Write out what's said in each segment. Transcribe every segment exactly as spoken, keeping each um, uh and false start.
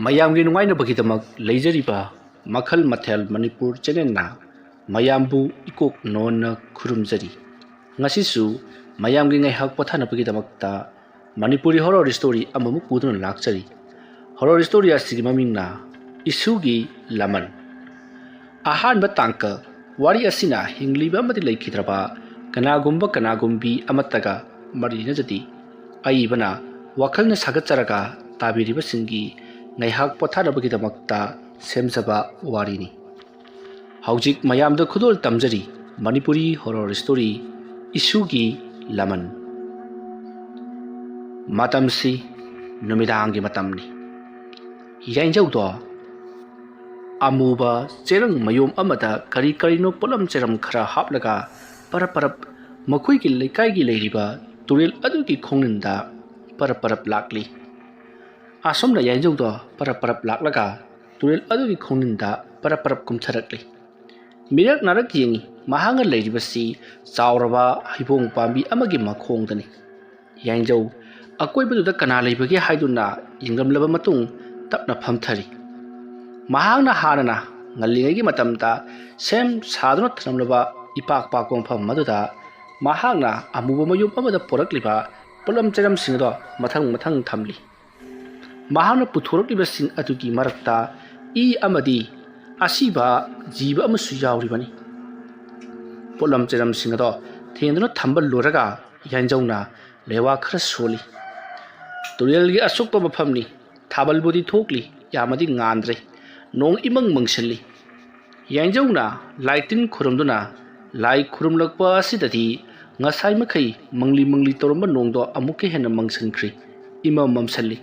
ꯃꯌꯥꯝꯒꯤ ꯅꯨꯡꯉꯥꯏꯅꯕꯒꯤꯗꯃꯛ ꯂꯩꯖꯔꯤꯕ ꯃꯈꯜ ꯃꯊꯦꯜ ꯃꯅꯤꯄꯨꯔ ꯆꯦꯅꯦꯜꯅ ꯃꯌꯥꯝꯕꯨ ꯏꯀꯣꯛ ꯅꯣꯟꯅ ꯈꯨꯔꯨꯝꯖꯔꯤ꯫ ꯉꯁꯤꯁꯨ ꯃꯌꯥꯝꯒꯤ ꯉꯥꯏꯍꯥꯛ ꯄꯣꯊꯥꯅꯕꯒꯤꯗꯃꯛꯇ ꯃꯅꯤꯄꯨꯔꯤ ꯍꯣꯔꯣꯔ ꯁ꯭ꯇꯣꯔꯤ ꯑꯃꯃꯨꯛ ꯄꯨꯗꯨꯅ ꯂꯥꯛꯆꯔꯤ꯫ ꯍꯣꯔꯣꯔ ꯁ꯭ꯇꯣꯔꯤ ꯑꯁꯤꯒꯤ ꯃꯃꯤꯡꯅ ꯏꯁꯨꯒꯤ ꯂꯃꯟ꯫ ꯑꯍꯥꯟꯕ ꯇꯥꯡꯀꯛ꯫ ꯋꯥꯔꯤ ꯑꯁꯤꯅ ꯍꯤꯡꯂꯤꯕ ꯑꯃꯗꯤ ꯂꯩꯈꯤꯗ꯭ꯔꯕ ꯀꯅꯥꯒꯨꯝꯕ ꯀꯅꯥꯒꯨꯝꯕꯤ ꯑꯃꯠꯇꯒ ꯃꯔꯤ ꯂꯩꯅꯖꯗꯦ꯫ ꯑꯏꯕꯅ ꯋꯥꯈꯜꯅ ꯁꯥꯒꯠꯆꯔꯒ ꯇꯥꯕꯤꯔꯤꯕꯁꯤꯡꯒꯤ ꯉꯥꯏꯍꯥꯛ ꯄꯣꯊꯥꯅꯕꯒꯤꯗꯃꯛꯇ ꯁꯦꯝꯖꯕ ꯋꯥꯔꯤꯅꯤ꯫ ꯍꯧꯖꯤꯛ ꯃꯌꯥꯝꯗ ꯈꯨꯗꯣꯜ ꯇꯝꯖꯔꯤ ꯃꯅꯤꯄꯨꯔꯤ ꯍꯣꯔꯣꯔ ꯁ꯭ꯇꯣꯔꯤ ꯏꯁꯨꯒꯤ ꯂꯃꯟ꯫ ꯃꯇꯝꯁꯤ ꯅꯨꯃꯤꯗꯥꯡꯒꯤ ꯃꯇꯝꯅꯤ꯫ ꯌꯥꯏꯟꯖꯧꯗꯣ ꯑꯃꯨꯕ ꯆꯦꯔꯪ ꯃꯌꯣꯝ ꯑꯃꯗ ꯀꯔꯤ ꯀꯔꯤꯅꯣ ꯄꯣꯠꯂꯝ ꯆꯩꯔꯝ ꯈꯔ ꯍꯥꯞꯂꯒ ꯄꯔꯞ ꯄꯔꯞ ꯃꯈꯣꯏꯒꯤ ꯂꯩꯀꯥꯏꯒꯤ ꯂꯩꯔꯤꯕ ꯇꯨꯔꯦꯜ ꯑꯗꯨꯒꯤ ꯈꯣꯡꯅꯤꯟꯗ ꯄꯔꯞ ꯄꯔꯞ ꯂꯥꯛꯂꯤ꯫ ꯑꯁꯨꯝꯅ ꯌꯥꯏꯟꯖꯧꯗꯣ ꯄꯔꯞ ꯄꯔꯞ ꯂꯥꯛꯂꯒ ꯇꯨꯔꯦꯜ ꯑꯗꯨꯒꯤ ꯈꯣꯡꯅꯤꯟꯗ ꯄꯔꯞ ꯄꯔꯞ ꯀꯨꯝꯊꯔꯛꯂꯤ꯫ ꯃꯤꯔꯛ ꯅꯥꯔꯛ ꯌꯦꯡꯉꯤ꯫ ꯃꯍꯥꯛꯅ ꯂꯩꯔꯤꯕꯁꯤ ꯆꯥꯎꯔꯕ ꯍꯩꯕꯣꯡ ꯄꯥꯝꯕꯤ ꯑꯃꯒꯤ ꯃꯈꯣꯡꯗꯅꯤ꯫ ꯌꯥꯏꯟꯖꯧ ꯑꯀꯣꯏꯕꯗꯨꯗ ꯀꯅꯥ ꯂꯩꯕꯒꯦ ꯍꯥꯏꯗꯨꯅ ꯌꯦꯡꯂꯝꯂꯕ ꯃꯇꯨꯡ ꯇꯞꯅ ꯐꯝꯊꯔꯤ꯫ ꯃꯍꯥꯛꯅ ꯍꯥꯟꯅꯅ ꯉꯜꯂꯤꯉꯩꯒꯤ ꯃꯇꯝꯗ ꯁꯦꯝ ꯁꯥꯗꯨꯅ ꯊꯝꯂꯝꯂꯕ ꯏꯄꯥꯛ ꯄꯥꯛꯄ ꯃꯐꯝ ꯑꯗꯨꯗ ꯃꯍꯥꯛꯅ ꯑꯃꯨꯕ ꯃꯌꯨꯝ ꯑꯃꯗ ꯄꯨꯔꯛꯂꯤꯕ ꯄꯣꯠꯂꯝ ꯆꯩꯔꯝꯁꯤꯡ ꯑꯗꯣ ꯃꯊꯪ ꯃꯊꯪ ꯊꯝꯂꯤ꯫ ꯃꯍꯥꯛꯅ ꯄꯨꯊꯣꯔꯛꯂꯤꯕꯁꯤꯡ ꯑꯗꯨꯒꯤ ꯃꯔꯛꯇ ꯏ ꯑꯃꯗꯤ ꯑꯁꯤꯕ ꯖꯤꯕ ꯑꯃꯁꯨ ꯌꯥꯎꯔꯤꯕꯅꯤ꯫ ꯄꯣꯠꯂꯝ ꯆꯩꯔꯝꯁꯤꯡ ꯑꯗꯣ ꯊꯦꯡꯗꯨꯅ ꯊꯝꯕ ꯂꯣꯏꯔꯒ ꯌꯥꯏꯟꯖꯧꯅ ꯂꯩꯋꯥ ꯈꯔ ꯁꯣꯜꯂꯤ꯫ ꯇꯨꯔꯦꯜꯒꯤ ꯑꯁꯣꯛꯄ ꯃꯐꯝꯅꯤ꯫ ꯊꯥꯕꯜꯕꯨꯗꯤ ꯊꯣꯛꯂꯤ, ꯌꯥꯝꯅꯗꯤ ꯉꯥꯟꯗ꯭ꯔꯦ꯫ ꯅꯣꯡ ꯏꯃꯪ ꯃꯪꯁꯤꯜꯂꯤ꯫ ꯌꯥꯏꯟꯖꯧꯅ ꯂꯥꯏ ꯇꯤꯟ ꯈꯨꯔꯨꯝꯗꯨꯅ ꯂꯥꯏ ꯈꯨꯔꯨꯝꯂꯛꯄ ꯑꯁꯤꯗꯗꯤ ꯉꯁꯥꯏ ꯃꯈꯩ ꯃꯪꯂꯤ ꯃꯪꯂꯤ ꯇꯧꯔꯝꯕ ꯅꯣꯡꯗꯣ ꯑꯃꯨꯛꯀ ꯍꯦꯟꯅ ꯃꯪꯁꯤꯟꯈ꯭ꯔꯤ꯫ ꯏꯃꯝ ꯃꯝꯁꯤꯜꯂꯤ꯫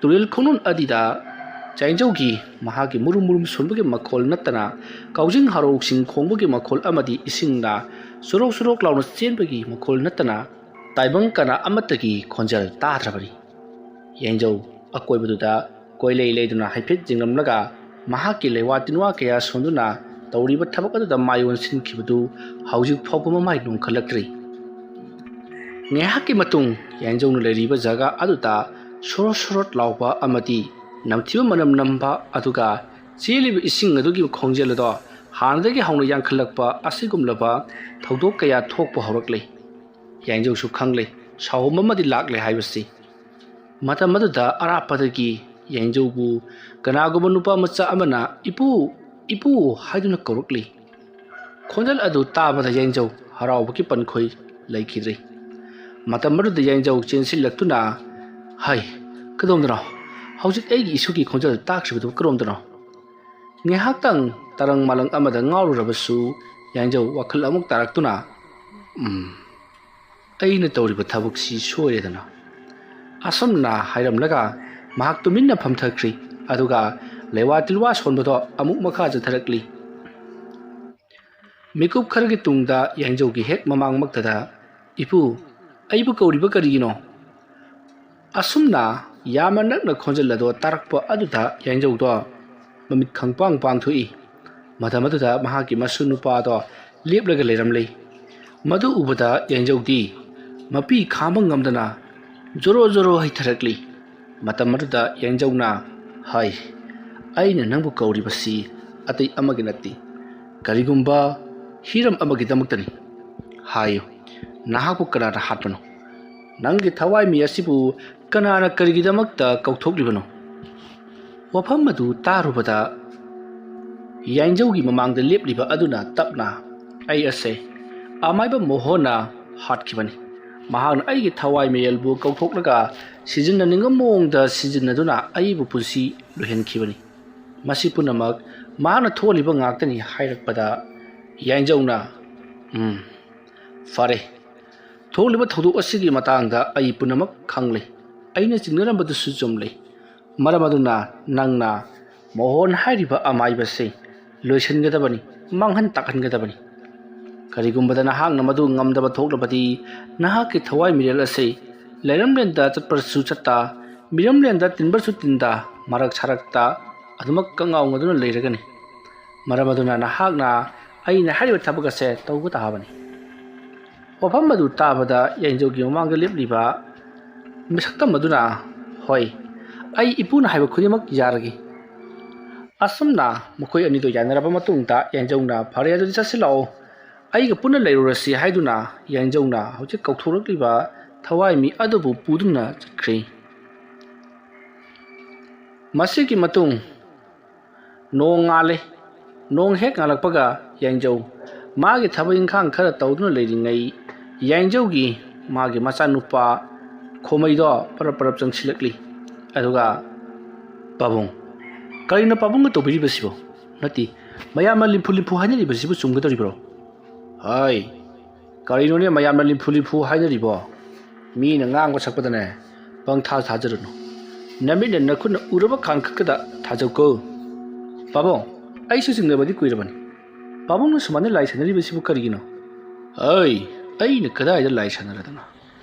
ꯇꯨꯔꯦꯜ ꯈꯣꯡꯅꯨꯡ ꯑꯗꯨꯗ ꯌꯥꯏꯟꯖꯧꯒꯤ ꯃꯍꯥꯛꯀꯤ ꯃꯨꯔꯨꯝ ꯃꯨꯔꯨꯝ ꯁꯣꯟꯕꯒꯤ ꯃꯈꯣꯜ ꯅꯠꯇꯅ ꯀꯥꯎꯖꯤꯡ ꯍꯔꯥꯎꯁꯤꯡ ꯈꯣꯡꯕꯒꯤ ꯃꯈꯣꯜ ꯑꯃꯗꯤ ꯏꯁꯤꯡꯅ ꯁꯨꯔꯣꯛ ꯁꯨꯔꯣꯛ ꯂꯥꯎꯅ ꯆꯦꯟꯕꯒꯤ ꯃꯈꯣꯜ ꯅꯠꯇꯅ ꯇꯥꯏꯕꯪ ꯀꯅꯥ ꯑꯃꯠꯇꯒꯤ ꯈꯣꯟꯖꯦꯜ ꯇꯥꯗ꯭ꯔꯕꯅꯤ꯫ ꯌꯥꯏꯟꯖꯧ ꯑꯀꯣꯏꯕꯗꯨꯗ ꯀꯣꯏꯂꯩ ꯂꯩꯗꯨꯅ ꯍꯥꯏꯐꯦꯠ ꯌꯦꯡꯂꯝꯂꯒ ꯃꯍꯥꯛꯀꯤ ꯂꯩꯋꯥ ꯇꯤꯟꯋꯥ ꯀꯌꯥ ꯁꯣꯟꯗꯨꯅ ꯇꯧꯔꯤꯕ ꯊꯕꯛ ꯑꯗꯨꯗ ꯃꯥꯏ ꯑꯣꯟꯁꯤꯟꯈꯤꯕꯗꯨ ꯍꯧꯖꯤꯛ ꯐꯥꯎꯕ ꯃꯃꯥꯏ ꯅꯣꯟꯈꯠꯂꯛꯇ꯭ꯔꯤ꯫ ꯉꯥꯏꯍꯥꯛꯀꯤ ꯃꯇꯨꯡ ꯌꯥꯏꯟꯖꯧꯅ ꯂꯩꯔꯤꯕ ꯖꯒꯥ ꯑꯗꯨꯗ ꯁꯣꯔꯣꯠ ꯁꯣꯔꯣꯠ ꯂꯥꯎꯕ ꯑꯃꯗꯤ ꯅꯝꯊꯤꯕ ꯃꯅꯝ ꯅꯝꯕ, ꯑꯗꯨꯒ ꯆꯦꯜꯂꯤꯕ ꯏꯁꯤꯡ ꯑꯗꯨꯒꯤ ꯈꯣꯡꯖꯦꯜ ꯑꯗꯣ ꯍꯥꯟꯅꯗꯒꯤ ꯍꯧꯅ ꯌꯥꯡꯈꯠꯂꯛꯄ ꯑꯁꯤꯒꯨꯝꯂꯕ ꯊꯧꯗꯣꯛ ꯀꯌꯥ ꯊꯣꯛꯄ ꯍꯧꯔꯛꯂꯤ꯫ ꯌꯥꯏꯟꯖꯧꯁꯨ ꯈꯪꯂꯦ, ꯁꯥꯎꯍꯨꯝ ꯑꯃꯗꯤ ꯂꯥꯛꯂꯦ ꯍꯥꯏꯕꯁꯤ꯫ ꯃꯇꯝ ꯑꯗꯨꯗ ꯑꯔꯥꯞꯄꯗꯒꯤ ꯌꯥꯏꯟꯖꯧꯕꯨ ꯀꯅꯥꯒꯨꯝꯕ ꯅꯨꯄꯥ ꯃꯆꯥ ꯑꯃꯅ "ꯏꯄꯨ, ꯏꯄꯨ" ꯍꯥꯏꯗꯨꯅ ꯀꯧꯔꯛꯂꯤ꯫ ꯈꯣꯟꯖꯦꯜ ꯑꯗꯨ ꯇꯥꯕꯗ ꯌꯥꯏꯟꯖꯧ ꯍꯔꯥꯎꯕꯒꯤ ꯄꯟꯈꯣꯏ ꯂꯩꯈꯤꯗ꯭ꯔꯦ꯫ ꯃꯇꯝ ꯑꯗꯨꯗ ꯌꯥꯏꯟꯖꯧ ꯆꯦꯟꯁꯤꯜꯂꯛꯇꯨꯅ, "ꯍꯩ, ꯀꯗꯣꯝꯗꯅꯣ? ꯍꯧꯖꯤꯛ ꯑꯩꯒꯤ ꯏꯁꯨꯒꯤ ꯈꯣꯟꯖꯦꯜ ꯇꯥꯈ꯭ꯔꯤꯕꯗꯨ ꯀꯔꯣꯝꯗꯅꯣ?" ꯉꯥꯏꯍꯥꯛꯇꯪ ꯇꯔꯪ ꯃꯥꯂꯪ ꯑꯃꯗ ꯉꯥꯎꯔꯨꯔꯕꯁꯨ ꯌꯥꯏꯟꯖꯧ ꯋꯥꯈꯜ ꯑꯃꯨꯛ ꯇꯥꯔꯛꯇꯨꯅ, "ꯎꯝ, ꯑꯩꯅ ꯇꯧꯔꯤꯕ ꯊꯕꯛꯁꯤ ꯁꯣꯏꯔꯦꯗꯅ" ꯑꯁꯨꯝꯅ ꯍꯥꯏꯔꯝꯂꯒ ꯃꯍꯥꯛ ꯇꯨꯃꯤꯟꯅ ꯐꯝꯊꯈ꯭ꯔꯤ꯫ ꯑꯗꯨꯒ ꯂꯩꯋꯥ ꯇꯤꯜꯋꯥ ꯁꯣꯟꯕꯗꯣ ꯑꯃꯨꯛ ꯃꯈꯥ ꯆꯠꯊꯔꯛꯂꯤ꯫ ꯃꯤꯀꯨꯞ ꯈꯔꯒꯤ ꯇꯨꯡꯗ ꯌꯥꯏꯟꯖꯧꯒꯤ ꯍꯦꯛ ꯃꯃꯥꯡꯃꯛꯇꯗ, "ꯏꯄꯨ, ꯑꯩꯕꯨ ꯀꯧꯔꯤꯕ ꯀꯔꯤꯒꯤꯅꯣ?" ꯑꯁꯨꯝꯅ ꯌꯥꯝꯅ ꯅꯛꯅ ꯈꯣꯟꯖꯦꯜ ꯑꯗꯣ ꯇꯥꯔꯛꯄ ꯑꯗꯨꯗ ꯌꯥꯏꯟꯖꯧꯗꯣ ꯃꯃꯤꯠ ꯈꯪꯄꯥꯡ ꯄꯥꯡꯊꯣꯛꯏ꯫ ꯃꯇꯝ ꯑꯗꯨꯗ ꯃꯍꯥꯛꯀꯤ ꯃꯁꯨ ꯅꯨꯄꯥꯗꯣ ꯂꯦꯞꯂꯒ ꯂꯩꯔꯝꯂꯤ꯫ ꯃꯗꯨ ꯎꯕꯗ ꯌꯥꯏꯟꯖꯧꯗꯤ ꯃꯄꯤ ꯈꯥꯡꯕ ꯉꯝꯗꯅ ꯖꯣꯔꯣ ꯖꯣꯔꯣ ꯍꯩꯊꯔꯛꯂꯤ꯫ ꯃꯇꯝ ꯑꯗꯨꯗ ꯌꯥꯏꯟꯖꯧꯅ, "ꯍꯥꯏ, ꯑꯩꯅ ꯅꯪꯕꯨ ꯀꯧꯔꯤꯕꯁꯤ ꯑꯇꯩ ꯑꯃꯒꯤ ꯅꯠꯇꯦ, ꯀꯔꯤꯒꯨꯝꯕ ꯍꯤꯔꯝ ꯑꯃꯒꯤꯗꯃꯛꯇꯅꯤ꯫ ꯍꯥꯏꯌꯨ, ꯅꯍꯥꯛꯄꯨ ꯀꯅꯥꯅ ꯍꯥꯠꯄꯅꯣ? ꯅꯪꯒꯤ ꯊꯋꯥꯏ ꯃꯤ ꯑꯁꯤꯕꯨ ꯀꯅꯥꯅ ꯀꯔꯤꯒꯤꯗꯃꯛꯇ ꯀꯧꯊꯣꯛꯂꯤꯕꯅꯣ?" ꯋꯥꯐꯝ ꯑꯗꯨ ꯇꯥꯔꯨꯕꯗ ꯌꯥꯏꯟꯖꯧꯒꯤ ꯃꯃꯥꯡꯗ ꯂꯦꯞꯂꯤꯕ ꯑꯗꯨꯅ ꯇꯞꯅ, "ꯑꯩ ꯑꯁꯦ ꯑꯃꯥꯏꯕ ꯃꯣꯍꯣꯟꯅ ꯍꯥꯠꯈꯤꯕꯅꯤ꯫ ꯃꯍꯥꯛꯅ ꯑꯩꯒꯤ ꯊꯋꯥꯏ ꯃꯌꯦꯜꯕꯨ ꯀꯧꯊꯣꯛꯂꯒ ꯁꯤꯖꯤꯟꯅꯅꯤꯡꯕ ꯃꯑꯣꯡꯗ ꯁꯤꯖꯤꯟꯅꯗꯨꯅ ꯑꯩꯕꯨ ꯄꯨꯟꯁꯤ ꯂꯣꯏꯍꯟꯈꯤꯕꯅꯤ꯫ ꯃꯁꯤ ꯄꯨꯝꯅꯃꯛ ꯃꯍꯥꯛꯅ ꯊꯣꯛꯍꯜꯂꯤꯕ ꯉꯥꯛꯇꯅꯤ" ꯍꯥꯏꯔꯛꯄꯗ ꯌꯥꯏꯟꯖꯧꯅ, "ꯎꯝ, ꯐꯔꯦ꯫ ꯊꯣꯛꯂꯤꯕ ꯊꯧꯗꯣꯛ ꯑꯁꯤꯒꯤ ꯃꯇꯥꯡꯗ ꯑꯩ ꯄꯨꯝꯅꯃꯛ ꯈꯪꯂꯦ꯫ ꯑꯩꯅ ꯆꯤꯡꯅꯔꯝꯕꯗꯨꯁꯨ ꯆꯨꯝꯂꯦ꯫ ꯃꯔꯝ ꯑꯗꯨꯅ ꯅꯪꯅ ꯃꯣꯍꯣꯟ ꯍꯥꯏꯔꯤꯕ ꯑꯃꯥꯏꯕꯁꯦ ꯂꯣꯏꯁꯤꯟꯒꯗꯕꯅꯤ, ꯃꯥꯡꯍꯟ ꯇꯥꯛꯍꯟꯒꯗꯕꯅꯤ꯫ ꯀꯔꯤꯒꯨꯝꯕꯗ ꯅꯍꯥꯛꯅ ꯃꯗꯨ ꯉꯝꯗꯕ ꯊꯣꯛꯂꯕꯗꯤ, ꯅꯍꯥꯛꯀꯤ ꯊꯋꯥꯏ ꯃꯤꯔꯦꯜ ꯑꯁꯤ ꯂꯩꯔꯝꯂꯦꯟꯗ ꯆꯠꯄꯁꯨ ꯆꯠꯇ, ꯃꯤꯔꯝꯂꯦꯟꯗ ꯇꯤꯟꯕꯁꯨ ꯇꯤꯟꯗ, ꯃꯔꯛ ꯁꯔꯛꯇ ꯑꯗꯨꯃꯛ ꯀꯉꯥꯎ ꯉꯥꯎꯗꯨꯅ ꯂꯩꯔꯒꯅꯤ꯫ ꯃꯔꯝ ꯑꯗꯨꯅ ꯅꯍꯥꯛꯅ ꯑꯩꯅ ꯍꯥꯏꯔꯤꯕ ꯊꯕꯛ ꯑꯁꯦ ꯇꯧꯕ ꯇꯥꯕꯅꯤ"꯫ ꯋꯥꯐꯝ ꯑꯗꯨ ꯇꯥꯕꯗ ꯌꯥꯏꯟꯖꯧꯒꯤ ꯃꯃꯥꯡꯗ ꯂꯦꯞꯂꯤꯕ ꯃꯤꯁꯛꯇꯝ ꯑꯗꯨꯅ, "ꯍꯣꯏ, ꯑꯩ ꯏꯄꯨꯅ ꯍꯥꯏꯕ ꯈꯨꯗꯤꯡꯃꯛ ꯌꯥꯔꯒꯦ꯫ ꯑꯁꯨꯝꯅ ꯃꯈꯣꯏ ꯑꯅꯤꯗꯣ ꯌꯥꯅꯔꯕ ꯃꯇꯨꯡꯗ ꯌꯥꯏꯖꯧꯅ, "ꯐꯔꯦ, ꯑꯗꯨꯗꯤ ꯆꯠꯁꯤꯜꯂꯛꯑꯣ, ꯑꯩꯒ ꯄꯨꯟꯅ ꯂꯩꯔꯨꯔꯁꯤ" ꯍꯥꯏꯗꯨꯅ ꯌꯥꯏꯖꯧꯅ ꯍꯧꯖꯤꯛ ꯀꯧꯊꯣꯔꯛꯂꯤꯕ ꯊꯋꯥꯏ ꯃꯤ ꯑꯗꯨꯕꯨ ꯄꯨꯗꯨꯅ ꯆꯠꯈ꯭ꯔꯦ꯫ ꯃꯁꯤꯒꯤ ꯃꯇꯨꯡ ꯅꯣꯡ ꯉꯥꯜꯂꯦ꯫ ꯅꯣꯡ ꯍꯦꯛ ꯉꯥꯜꯂꯛꯄꯒ ꯌꯥꯏꯖꯧ ꯃꯥꯒꯤ ꯊꯕꯛ ꯏꯪꯈꯥꯡ ꯈꯔ ꯇꯧꯗꯨꯅ ꯂꯩꯔꯤꯉꯩ, ꯌꯥꯏꯖꯧꯒꯤ ꯃꯥꯒꯤ ꯃꯆꯥꯅꯨꯄꯥ ꯈꯣꯃꯩꯗꯣ ꯄꯔꯞ ꯄꯔꯞ ꯆꯪꯁꯤꯜꯂꯛꯂꯤ꯫ ꯑꯗꯨꯒ, "ꯄꯥꯕꯨꯡ, ꯀꯔꯤꯅꯣ ꯄꯥꯕꯨꯡꯅ ꯇꯧꯕꯤꯔꯤꯕꯁꯤꯕꯣ? ꯅꯠꯇꯦ, ꯃꯌꯥꯝꯅ ꯂꯤꯝꯐꯨ ꯂꯤꯝꯐꯨ ꯍꯥꯏꯅꯔꯤꯕꯁꯤꯕꯨ ꯆꯨꯝꯒꯗꯧꯔꯤꯕ꯭ꯔꯣ?" "ꯍꯥꯏ, ꯀꯔꯤꯅꯣꯅꯦ ꯃꯌꯥꯝꯅ ꯂꯤꯝꯐꯨ ꯂꯤꯝꯐꯨ ꯍꯥꯏꯅꯔꯤꯕꯣ? ꯃꯤꯅ ꯉꯥꯡꯕ ꯁꯛꯄꯗꯅꯦ ꯄꯪꯊꯥ ꯊꯥꯖꯔꯨꯅꯨ꯫ ꯅꯃꯤꯠꯅ ꯅꯈꯨꯠꯅ ꯎꯔꯕ ꯈꯥꯟ ꯈꯛꯇꯗ ꯊꯥꯖꯧꯀꯣ꯫ ꯄꯥꯕꯨꯡ, ꯑꯩꯁꯨ ꯆꯤꯡꯅꯕꯗꯤ ꯀꯨꯏꯔꯕꯅꯤ꯫ ꯄꯥꯕꯨꯡꯅ ꯁꯨꯃꯥꯏꯅ ꯂꯥꯏ ꯁꯥꯟꯅꯔꯤꯕꯁꯤꯕꯨ ꯀꯔꯤꯒꯤꯅꯣ?" "ꯑꯩ, ꯑꯩꯅ ꯀꯗꯥꯏꯗ ꯂꯥꯏ ꯁꯥꯟꯅꯔꯗꯅ?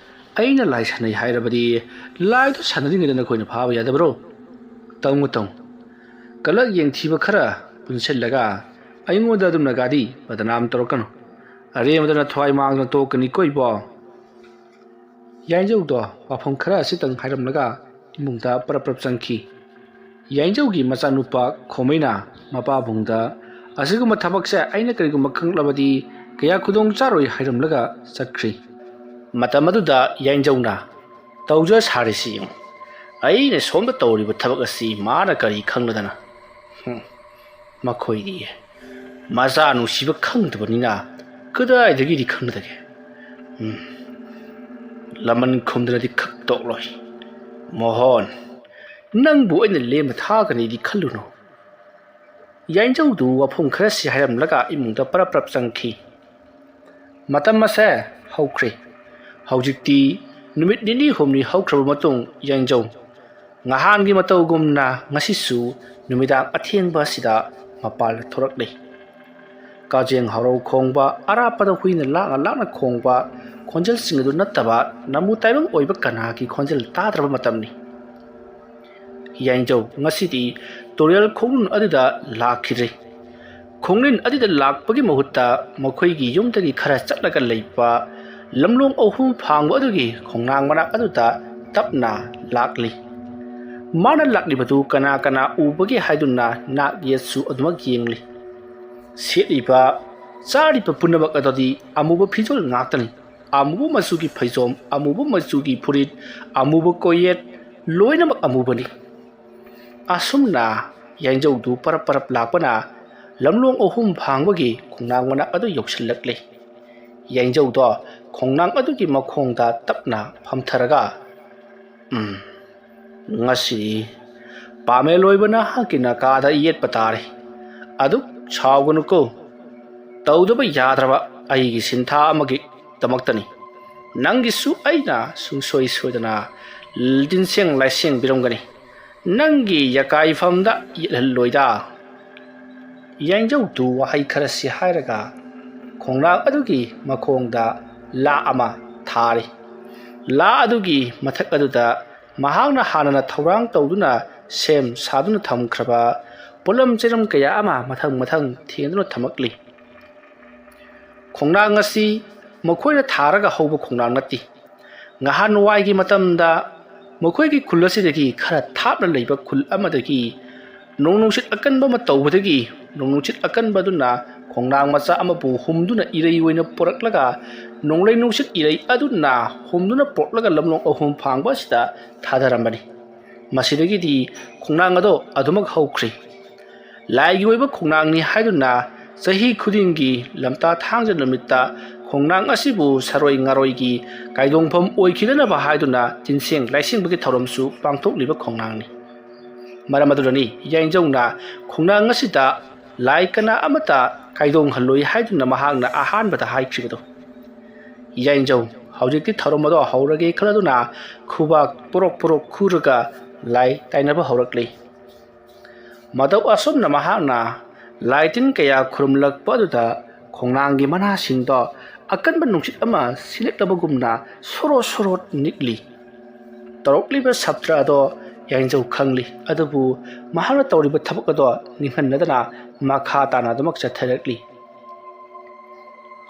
ꯑꯩꯅ ꯂꯥꯏ ꯁꯥꯟꯅꯩ ꯍꯥꯏꯔꯕꯗꯤ ꯂꯥꯏꯗꯨ ꯁꯥꯟꯅꯔꯤꯉꯩꯗ ꯅꯈꯣꯏꯅ ꯐꯥꯕ ꯌꯥꯗꯕ꯭ꯔꯣ? ꯇꯧꯅꯨ, ꯇꯧꯅꯨ꯫ ꯀꯂꯛ ꯌꯦꯡꯊꯤꯕ ꯈꯔ ꯄꯨꯟꯁꯤꯜꯂꯒ ꯑꯩꯉꯣꯟꯗ ꯑꯗꯨꯝꯅ ꯒꯥꯔꯤ ꯕꯗꯅꯥꯝ ꯇꯧꯔꯛꯀꯅꯨ꯫ ꯑꯔꯦꯝꯕꯗ ꯅꯊ꯭ꯋꯥꯏ ꯃꯥꯡꯗꯅ ꯇꯣꯛꯀꯅꯤꯀꯣ ꯏꯕꯣ꯫" ꯌꯥꯏꯖꯧꯗꯣ ꯋꯥꯐꯝ ꯈꯔ ꯑꯁꯤꯇꯪ ꯍꯥꯏꯔꯝꯂꯒ ꯏꯃꯨꯡꯗ ꯄꯔꯞ ꯄꯔꯞ ꯆꯪꯈꯤ꯫ ꯌꯥꯏꯖꯧꯒꯤ ꯃꯆꯥꯅꯨꯄꯥ ꯈꯣꯃꯩꯅ ꯃꯄꯥꯕꯨꯡꯗ, "ꯑꯁꯤꯒꯨꯝꯕ ꯊꯕꯛꯁꯦ ꯑꯩꯅ ꯀꯔꯤꯒꯨꯝꯕ ꯈꯪꯂꯕꯗꯤ ꯀꯌꯥ ꯈꯨꯗꯣꯡ ꯆꯥꯔꯣꯏ" ꯍꯥꯏꯔꯝꯂꯒ ꯆꯠꯈ꯭ꯔꯤ꯫ ꯃꯇꯝ ꯑꯗꯨꯗ ꯌꯥꯏꯖꯧꯅ, "ꯇꯧꯖ ꯁꯥꯔꯤꯁꯤ ꯌꯦꯡꯉꯨ꯫ ꯑꯩꯅ ꯁꯣꯝꯗ ꯇꯧꯔꯤꯕ ꯊꯕꯛ ꯑꯁꯤ ꯃꯥꯅ ꯀꯔꯤ ꯈꯪꯂꯗꯅ? ꯍꯨꯝ, ꯃꯈꯣꯏꯗꯤ ꯃꯆꯥ ꯅꯨꯡꯁꯤꯕ ꯈꯪꯗꯕꯅꯤꯅ ꯀꯗꯥꯏꯗꯒꯤꯗꯤ ꯈꯪꯅꯗꯒꯦ? ꯎꯝ, ꯂꯃꯟ ꯈꯨꯝꯗꯅꯗꯤ ꯈꯛ ꯇꯣꯛꯂꯣꯏ꯫ ꯃꯣꯍꯣꯟ, ꯅꯪꯕꯨ ꯑꯩꯅ ꯂꯦꯝꯅ ꯊꯥꯒꯅꯤꯗꯤ ꯈꯜꯂꯨꯅꯨ꯫" ꯌꯥꯏꯖꯧꯗꯨ ꯋꯥꯐꯝ ꯈꯔꯁꯤ ꯍꯥꯏꯔꯝꯂꯒ ꯏꯃꯨꯡꯗ ꯄꯔꯞ ꯄꯔꯞ ꯆꯪꯈꯤ꯫ ꯃꯇꯝ ꯑꯁꯦ ꯍꯧꯈ꯭ꯔꯦ꯫ ꯍꯧꯖꯤꯛꯇꯤ ꯅꯨꯃꯤꯠ ꯅꯤꯅꯤ ꯍꯨꯝꯅꯤ ꯍꯧꯈ꯭ꯔꯕ ꯃꯇꯨꯡ ꯌꯥꯏꯖꯧ ꯉꯍꯥꯟꯒꯤ ꯃꯇꯧꯒꯨꯝꯅ ꯉꯁꯤꯁꯨ ꯅꯨꯃꯤꯗꯥꯡ ꯑꯊꯦꯡꯕ ꯑꯁꯤꯗ ꯃꯄꯥꯜꯗ ꯊꯣꯔꯛꯂꯤ꯫ ꯀꯥꯖꯦꯡ ꯍꯥꯔꯧ ꯈꯣꯡꯕ, ꯑꯔꯥꯞꯄꯗ ꯍꯨꯏꯅ ꯂꯥꯛꯅ ꯂꯥꯛꯅ ꯈꯣꯡꯕ ꯈꯣꯟꯖꯦꯜꯁꯤꯡ ꯑꯗꯨ ꯅꯠꯇꯕ ꯅꯃꯨ ꯇꯥꯏꯕꯪ ꯑꯣꯏꯕ ꯀꯅꯥꯒꯤ ꯈꯣꯟꯖꯦꯜ ꯇꯥꯗ꯭ꯔꯕ ꯃꯇꯝꯅꯤ꯫ ꯌꯥꯏꯖꯧ ꯉꯁꯤꯗꯤ ꯇꯨꯔꯦꯜ ꯈꯣꯡꯅꯨꯡ ꯑꯗꯨꯗ ꯂꯥꯛꯈꯤꯗ꯭ꯔꯦ꯫ ꯈꯣꯡꯅꯤꯟ ꯑꯗꯨꯗ ꯂꯥꯛꯄꯒꯤ ꯃꯍꯨꯠꯇ ꯃꯈꯣꯏꯒꯤ ꯌꯨꯝꯗꯒꯤ ꯈꯔ ꯆꯠꯂꯒ ꯂꯩꯕ ꯂꯝꯂꯣꯡ ꯑꯍꯨꯝ ꯐꯥꯡꯕ ꯑꯗꯨꯒꯤ ꯈꯣꯡꯅꯥꯡ ꯃꯅꯥꯛ ꯑꯗꯨꯗ ꯇꯞꯅ ꯂꯥꯛꯂꯤ꯫ ꯃꯥꯅ ꯂꯥꯛꯂꯤꯕꯗꯨ ꯀꯅꯥ ꯀꯅꯥ ꯎꯕꯒꯦ ꯍꯥꯏꯗꯨꯅ ꯅꯥꯛ ꯌꯦꯠꯁꯨ ꯑꯗꯨꯃꯛ ꯌꯦꯡꯂꯤ꯫ ꯁꯦꯠꯂꯤꯕ ꯆꯥꯔꯤꯕ ꯄꯨꯝꯅꯃꯛ ꯑꯗꯨꯗꯤ ꯑꯃꯨꯕ ꯐꯤꯖꯣꯜ ꯉꯥꯛꯇꯅꯤ꯫ ꯑꯃꯨꯕ ꯃꯆꯨꯒꯤ ꯐꯩꯖꯣꯝ, ꯑꯃꯨꯕ ꯃꯆꯨꯒꯤ ꯐꯨꯔꯤꯠ, ꯑꯃꯨꯕ ꯀꯣꯌꯦꯠ, ꯂꯣꯏꯅꯃꯛ ꯑꯃꯨꯕꯅꯤ꯫ ꯑꯁꯨꯝꯅ ꯌꯥꯏꯖꯧꯗꯨ ꯄꯔꯞ ꯄꯔꯞ ꯂꯥꯛꯄꯅ ꯂꯝꯂꯣꯡ ꯑꯍꯨꯝ ꯐꯥꯡꯕꯒꯤ ꯈꯣꯡꯅꯥꯡ ꯃꯅꯥꯛ ꯑꯗꯨ ꯌꯧꯁꯤꯜꯂꯛꯂꯦ꯫ ꯌꯥꯏꯖꯧꯗꯣ ꯈꯣꯡꯅꯥꯡ ꯑꯗꯨꯒꯤ ꯃꯈꯣꯡꯗ ꯇꯞꯅ ꯐꯝꯊꯔꯒ, "ꯎꯝ, ꯉꯁꯤꯗꯤ ꯄꯥꯃꯦꯜ ꯑꯣꯏꯕ ꯅꯍꯥꯛꯀꯤ ꯅꯀꯥꯗ ꯌꯦꯠꯄ ꯇꯥꯔꯦ꯫ ꯑꯗꯨꯛ ꯁꯥꯎꯒꯅꯨꯀꯣ꯫ ꯇꯧꯗꯕ ꯌꯥꯗ꯭ꯔꯕ ꯑꯩꯒꯤ ꯁꯤꯟꯊꯥ ꯑꯃꯒꯤꯗꯃꯛꯇꯅꯤ꯫ ꯅꯪꯒꯤꯁꯨ ꯑꯩꯅ ꯁꯨꯡꯁꯣꯏ ꯁꯣꯏꯗꯅ ꯇꯤꯟꯁꯦꯡ ꯂꯥꯏꯁꯦꯡꯕꯤꯔꯝꯒꯅꯤ꯫ ꯅꯪꯒꯤ ꯌꯥꯀꯥꯏꯐꯝꯗ ꯌꯦꯠꯍꯜꯂꯣꯏꯗ꯫" ꯌꯥꯏꯖꯧꯗꯨ ꯋꯥꯍꯩ ꯈꯔꯁꯤ ꯍꯥꯏꯔꯒ ꯈꯣꯡꯅꯥꯡ ꯑꯗꯨꯒꯤ ꯃꯈꯣꯡꯗ ꯂꯥ ꯑꯃ ꯊꯥꯔꯤ꯫ ꯂꯥ ꯑꯗꯨꯒꯤ ꯃꯊꯛ ꯑꯗꯨꯗ ꯃꯍꯥꯛꯅ ꯍꯥꯟꯅꯅ ꯊꯧꯔꯥꯡ ꯇꯧꯗꯨꯅ ꯁꯦꯝ ꯁꯥꯗꯨꯅ ꯊꯝꯈ꯭ꯔꯕ ꯄꯣꯠꯂꯝ ꯆꯩꯔꯝ ꯀꯌꯥ ꯑꯃ ꯃꯊꯪ ꯃꯊꯪ ꯊꯦꯡꯗꯨꯅ ꯊꯝꯃꯛꯂꯤ꯫ ꯈꯣꯡꯅꯥꯡ ꯑꯁꯤ ꯃꯈꯣꯏꯅ ꯊꯥꯔꯒ ꯍꯧꯕ ꯈꯣꯡꯅꯥꯡ ꯅꯠꯇꯦ꯫ ꯉꯍꯥꯟꯋꯥꯏꯒꯤ ꯃꯇꯝꯗ ꯃꯈꯣꯏꯒꯤ ꯈꯨꯜ ꯑꯁꯤꯗꯒꯤ ꯈꯔ ꯊꯥꯞꯅ ꯂꯩꯕ ꯈꯨꯜ ꯑꯃꯗꯒꯤ ꯅꯣꯡ ꯅꯨꯡꯁꯤꯠ ꯑꯀꯟꯕ ꯑꯃ ꯇꯧꯕꯗꯒꯤ, ꯅꯣꯡ ꯅꯨꯡꯁꯤꯠ ꯑꯀꯟꯕ ꯑꯗꯨꯅ ꯈꯣꯡꯅꯥꯡ ꯃꯆꯥ ꯑꯃꯕꯨ ꯍꯨꯝꯗꯨꯅ ꯏꯔꯩ ꯑꯣꯏꯅ ꯄꯨꯔꯛꯂꯒ, ꯅꯣꯡꯂꯩ ꯅꯨꯡꯁꯤꯠ ꯏꯔꯩ ꯑꯗꯨꯅ ꯍꯨꯝꯗꯨꯅ ꯄꯨꯔꯛꯂꯒ ꯂꯝꯂꯣꯡ ꯑꯍꯨꯝ ꯐꯥꯡꯕ ꯑꯁꯤꯗ ꯊꯥꯗꯔꯝꯕꯅꯤ꯫ ꯃꯁꯤꯗꯒꯤꯗꯤ ꯈꯣꯡꯅꯥꯡ ꯑꯗꯣ ꯑꯗꯨꯃꯛ ꯍꯧꯈ꯭ꯔꯤ꯫ ꯂꯥꯏꯒꯤ ꯑꯣꯏꯕ ꯈꯣꯡꯅꯥꯡꯅꯤ ꯍꯥꯏꯗꯨꯅ ꯆꯍꯤ ꯈꯨꯗꯤꯡꯒꯤ ꯂꯝꯇꯥ ꯊꯥꯡꯖ ꯅꯨꯃꯤꯠꯇ ꯈꯣꯡꯅꯥꯡ ꯑꯁꯤꯕꯨ ꯁꯔꯣꯏ ꯉꯥꯔꯣꯏꯒꯤ ꯀꯥꯏꯗꯣꯡꯐꯝ ꯑꯣꯏꯈꯤꯗꯅꯕ ꯍꯥꯏꯗꯨꯅ ꯇꯤꯟꯁꯦꯡ ꯂꯥꯏꯁꯦꯡꯕꯒꯤ ꯊꯧꯔꯝꯁꯨ ꯄꯥꯡꯊꯣꯛꯂꯤꯕ ꯈꯣꯡꯅꯥꯡꯅꯤ꯫ ꯃꯔꯝ ꯑꯗꯨꯅꯅꯤ ꯌꯥꯏꯖꯧꯅ ꯈꯣꯡꯅꯥꯡ ꯑꯁꯤꯗ ꯂꯥꯏ ꯀꯅꯥ ꯑꯃꯠꯇ ꯀꯥꯏꯗꯣꯡꯍꯜꯂꯣꯏ ꯍꯥꯏꯗꯨꯅ ꯃꯍꯥꯛꯅ ꯑꯍꯥꯟꯕꯗ ꯍꯥꯏꯈꯤꯕꯗꯣ꯫ ꯌꯥꯏꯖꯧ ꯍꯧꯖꯤꯛꯇꯤ ꯊꯧꯔꯝ ꯑꯗꯣ ꯍꯧꯔꯒꯦ ꯈꯜꯂꯗꯨꯅ ꯈꯨꯕꯥꯛ ꯄꯨꯔꯣꯛ ꯄꯨꯔꯣꯛ ꯈꯨꯔꯒ ꯂꯥꯏ ꯇꯥꯏꯅꯕ ꯍꯧꯔꯛꯂꯤ꯫ ꯃꯇꯧ ꯑꯁꯨꯝꯅ ꯃꯍꯥꯛꯅ ꯂꯥꯏ ꯇꯤꯟ ꯀꯌꯥ ꯈꯨꯔꯨꯝꯂꯛꯄ ꯑꯗꯨꯗ ꯈꯣꯡꯅꯥꯡꯒꯤ ꯃꯅꯥꯁꯤꯡꯗꯣ ꯑꯀꯟꯕ ꯅꯨꯡꯁꯤꯠ ꯑꯃ ꯁꯤꯜꯂꯛꯂꯕꯒꯨꯝꯅ ꯁꯣꯔꯣ ꯁꯣꯔꯣ ꯅꯤꯛꯂꯤ꯫ ꯇꯧꯔꯛꯂꯤꯕ ꯁꯞꯇ꯭ꯔ ꯑꯗꯣ ꯌꯥꯏꯖꯧ ꯈꯪꯂꯤ, ꯑꯗꯨꯕꯨ ꯃꯍꯥꯛꯅ ꯇꯧꯔꯤꯕ ꯊꯕꯛ ꯑꯗꯣ ꯅꯤꯡꯍꯟꯅꯗꯅ ꯃꯈꯥ ꯇꯥꯅ ꯑꯗꯨꯃꯛ ꯆꯠꯊꯔꯛꯂꯤ꯫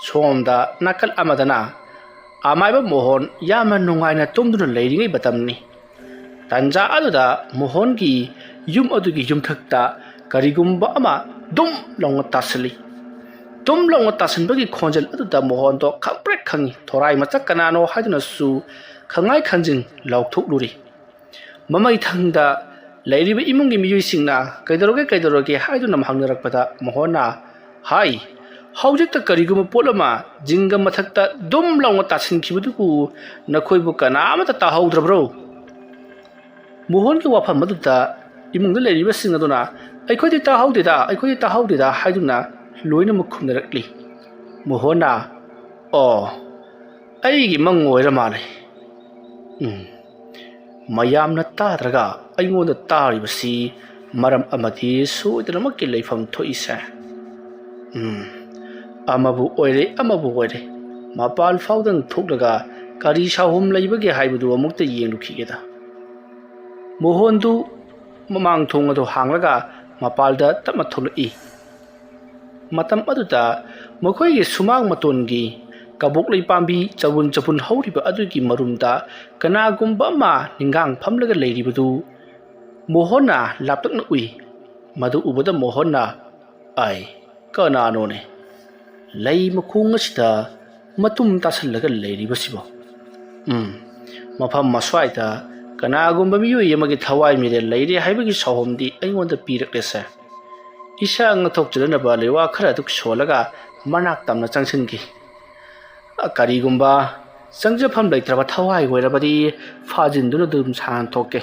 ꯁꯣꯝꯗ ꯅꯥꯀꯜ ꯑꯃꯗꯅ ꯑꯃꯥꯏꯕ ꯃꯣꯍꯣꯟ ꯌꯥꯝꯅ ꯅꯨꯡꯉꯥꯏꯅ ꯇꯨꯝꯗꯨꯅ ꯂꯩꯔꯤꯉꯩ ꯃꯇꯝꯅꯤ꯫ ꯇꯥꯟꯖꯥ ꯑꯗꯨꯗ ꯃꯣꯍꯣꯟꯒꯤ ꯌꯨꯝ ꯑꯗꯨꯒꯤ ꯌꯨꯝꯊꯛꯇ ꯀꯔꯤꯒꯨꯝꯕ ꯑꯃ ꯗꯨꯝ ꯂꯥꯎꯅ ꯇꯥꯁꯤꯜꯂꯤ꯫ ꯗꯨꯝ ꯂꯥꯎꯅ ꯇꯥꯁꯤꯟꯕꯒꯤ ꯈꯣꯟꯖꯦꯜ ꯑꯗꯨꯗ ꯃꯣꯍꯣꯟꯗꯣ ꯈꯪꯄ꯭ꯔꯦꯛ ꯈꯪꯉꯤ꯫ ꯊꯣꯔꯥꯏ ꯃꯆꯥ ꯀꯅꯥꯅꯣ ꯍꯥꯏꯗꯨꯅꯁꯨ ꯈꯪꯉꯥꯏ ꯈꯪꯖꯤꯟ ꯂꯥꯎꯊꯣꯛꯂꯨꯔꯤ꯫ ꯃꯃꯩ ꯊꯪꯗ ꯂꯩꯔꯤꯕ ꯏꯃꯨꯡꯒꯤ ꯃꯤꯑꯣꯏꯁꯤꯡꯅ "ꯀꯩꯗꯧꯔꯒꯦ, ꯀꯩꯗꯧꯔꯒꯦ?" ꯍꯥꯏꯗꯨꯅ ꯍꯪꯅꯔꯛꯄꯗ ꯃꯣꯍꯣꯟꯅ ꯍꯥꯏ, "ꯍꯧꯖꯤꯛꯇ ꯀꯔꯤꯒꯨꯝꯕ ꯄꯣꯠ ꯑꯃ ꯖꯤꯡꯒ ꯃꯊꯛꯇ ꯗꯨꯝ ꯂꯥꯎꯅ ꯇꯥꯁꯤꯟꯈꯤꯕꯗꯨꯕꯨ ꯅꯈꯣꯏꯕꯨ ꯀꯅꯥ ꯑꯃꯠꯇ ꯇꯥꯍꯧꯗ꯭ꯔꯕ꯭ꯔꯣ?" ꯃꯣꯍꯣꯟꯒꯤ ꯋꯥꯐꯝ ꯑꯗꯨꯗ ꯏꯃꯨꯡꯗ ꯂꯩꯔꯤꯕꯁꯤꯡ ꯑꯗꯨꯅ "ꯑꯩꯈꯣꯏꯗꯤ ꯇꯥꯍꯧꯗꯦꯗ, ꯑꯩꯈꯣꯏꯗꯤ ꯇꯥꯍꯧꯗꯦꯗ" ꯍꯥꯏꯗꯨꯅ ꯂꯣꯏꯅꯃꯛ ꯈꯨꯝꯅꯔꯛꯂꯤ꯫ ꯃꯣꯍꯣꯟꯅ, "ꯑꯣ, ꯑꯩꯒꯤ ꯃꯪ ꯑꯣꯏꯔ ꯃꯥꯜꯂꯦ꯫ ꯎꯝ, ꯃꯌꯥꯝꯅ ꯇꯥꯗ꯭ꯔꯒ ꯑꯩꯉꯣꯟꯗ ꯇꯥꯔꯤꯕꯁꯤ ꯃꯔꯝ ꯑꯃꯗꯤ ꯁꯣꯏꯗꯅꯃꯛꯀꯤ ꯂꯩꯐꯝ ꯊꯣꯛꯏꯁꯦ꯫ ꯎꯝ, ꯑꯃꯕꯨ ꯑꯣꯏꯔꯦ, ꯑꯃꯕꯨ ꯑꯣꯏꯔꯦ, ꯃꯄꯥꯜ ꯐꯥꯎꯗꯪ ꯊꯣꯛꯂꯒ ꯀꯔꯤ ꯁꯥꯎꯍꯨꯝ ꯂꯩꯕꯒꯦ ꯍꯥꯏꯕꯗꯨ ꯑꯃꯨꯛꯇ ꯌꯦꯡꯂꯨꯈꯤꯒꯦꯗ"꯫ ꯃꯣꯍꯣꯟꯗꯨ ꯃꯃꯥꯡ ꯊꯣꯡ ꯑꯗꯨ ꯍꯥꯡꯂꯒ ꯃꯄꯥꯜꯗ ꯇꯞꯅ ꯊꯣꯛꯂꯛꯏ꯫ ꯃꯇꯝ ꯑꯗꯨꯗ ꯃꯈꯣꯏꯒꯤ ꯁꯨꯃꯥꯡ ꯃꯇꯣꯟꯒꯤ ꯀꯕꯣꯛꯂꯩ ꯄꯥꯝꯕꯤ ꯆꯕꯨꯟ ꯆꯕꯨꯟ ꯍꯧꯔꯤꯕ ꯑꯗꯨꯒꯤ ꯃꯔꯨꯝꯗ ꯀꯅꯥꯒꯨꯝꯕ ꯑꯃ ꯅꯤꯡꯒꯥꯡ ꯐꯝꯂꯒ ꯂꯩꯔꯤꯕꯗꯨ ꯃꯣꯍꯣꯟꯅ ꯂꯥꯞꯇꯛꯅ ꯎꯏ꯫ ꯃꯗꯨ ꯎꯕꯗ ꯃꯣꯍꯣꯟꯅ, "ꯑꯥꯏ, ꯀꯅꯥꯅꯣꯅꯦ ꯂꯩ ꯃꯈꯣꯡ ꯑꯁꯤꯗ ꯃꯇꯨꯝ ꯇꯥꯁꯤꯜꯂꯒ ꯂꯩꯔꯤꯕꯁꯤꯕꯣ? ꯎꯝ, ꯃꯐꯝ ꯑꯁ꯭ꯋꯥꯏꯗ ꯀꯅꯥꯒꯨꯝꯕ ꯃꯤꯑꯣꯏ ꯑꯃꯒꯤ ꯊꯋꯥꯏ ꯃꯤꯔꯦꯜ ꯂꯩꯔꯦ ꯍꯥꯏꯕꯒꯤ ꯁꯥꯎꯍꯨꯝꯗꯤ ꯑꯩꯉꯣꯟꯗ ꯄꯤꯔꯛꯂꯦꯁꯦ"꯫ ꯏꯁꯥ ꯉꯥꯛꯊꯣꯛꯆꯅꯅꯕ ꯂꯩꯋꯥ ꯈꯔ ꯑꯗꯨ ꯁꯣꯜꯂꯒ ꯃꯅꯥꯛ ꯇꯝꯅ ꯆꯪꯁꯤꯟꯈꯤ꯫ "ꯀꯔꯤꯒꯨꯝꯕ ꯆꯪꯖꯐꯝ ꯂꯩꯇ꯭ꯔꯕ ꯊꯋꯥꯏ ꯑꯣꯏꯔꯕꯗꯤ ꯐꯥꯖꯤꯟꯗꯨꯅ ꯑꯗꯨꯝ ꯁꯥꯟꯊꯣꯛꯀꯦ"꯫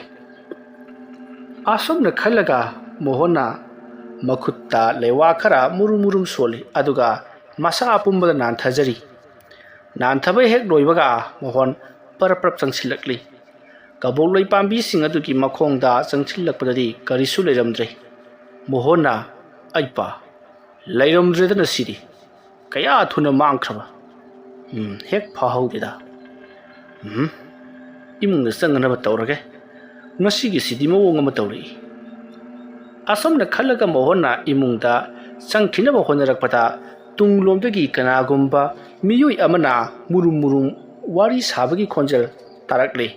ꯑꯁꯨꯝꯅ ꯈꯜꯂꯒ ꯃꯣꯍꯣꯟꯅ ꯃꯈꯨꯠꯇ ꯂꯩꯋꯥ ꯈꯔ ꯃꯨꯔꯨꯝ ꯃꯨꯔꯨꯝ ꯁꯣꯜꯂꯤ, ꯑꯗꯨꯒ ꯃꯁꯥ ꯄꯨꯝꯕꯗ ꯅꯥꯟꯊꯖꯔꯤ꯫ ꯅꯥꯟꯊꯕ ꯍꯦꯛ ꯂꯣꯏꯕꯒ ꯃꯣꯍꯣꯟ ꯄꯔꯞ ꯄꯔꯞ ꯆꯪꯁꯤꯜꯂꯛꯂꯤ꯫ ꯀꯕꯣꯛꯂꯩ ꯄꯥꯝꯕꯤꯁꯤꯡ ꯑꯗꯨꯒꯤ ꯃꯈꯣꯡꯗ ꯆꯪꯁꯤꯜꯂꯛꯄꯗꯗꯤ ꯀꯔꯤꯁꯨ ꯂꯩꯔꯝꯗ꯭ꯔꯦ꯫ ꯃꯣꯍꯣꯟꯅ, "ꯑꯩ ꯄꯥ, ꯂꯩꯔꯝꯗ꯭ꯔꯦꯗꯅ ꯁꯤꯗꯤ꯫ ꯀꯌꯥ ꯊꯨꯅ ꯃꯥꯡꯈ꯭ꯔꯕ꯫ ꯎꯝ, ꯍꯦꯛ ꯐꯥꯍꯧꯗꯦꯗ꯫ ꯎꯝ, ꯏꯃꯨꯡꯗ ꯆꯪꯅꯅꯕ ꯇꯧꯔꯒꯦ꯫ ꯉꯁꯤꯒꯤꯁꯤꯗꯤ ꯃꯑꯣꯡ ꯑꯃ ꯇꯧꯔꯛꯏ"꯫ ꯑꯁꯨꯝꯅ ꯈꯜꯂꯒ ꯃꯣꯍꯣꯟꯅ ꯏꯃꯨꯡꯗ ꯆꯪꯈꯤꯅꯕ ꯍꯣꯠꯅꯔꯛꯄꯗ ꯇꯨꯡꯂꯣꯝꯗꯒꯤ ꯀꯅꯥꯒꯨꯝꯕ ꯃꯤꯑꯣꯏ ꯑꯃꯅ ꯃꯨꯔꯨꯝ ꯃꯨꯔꯨꯝ ꯋꯥꯔꯤ ꯁꯥꯕꯒꯤ ꯈꯣꯟꯖꯦꯜ ꯇꯥꯔꯛꯂꯦ꯫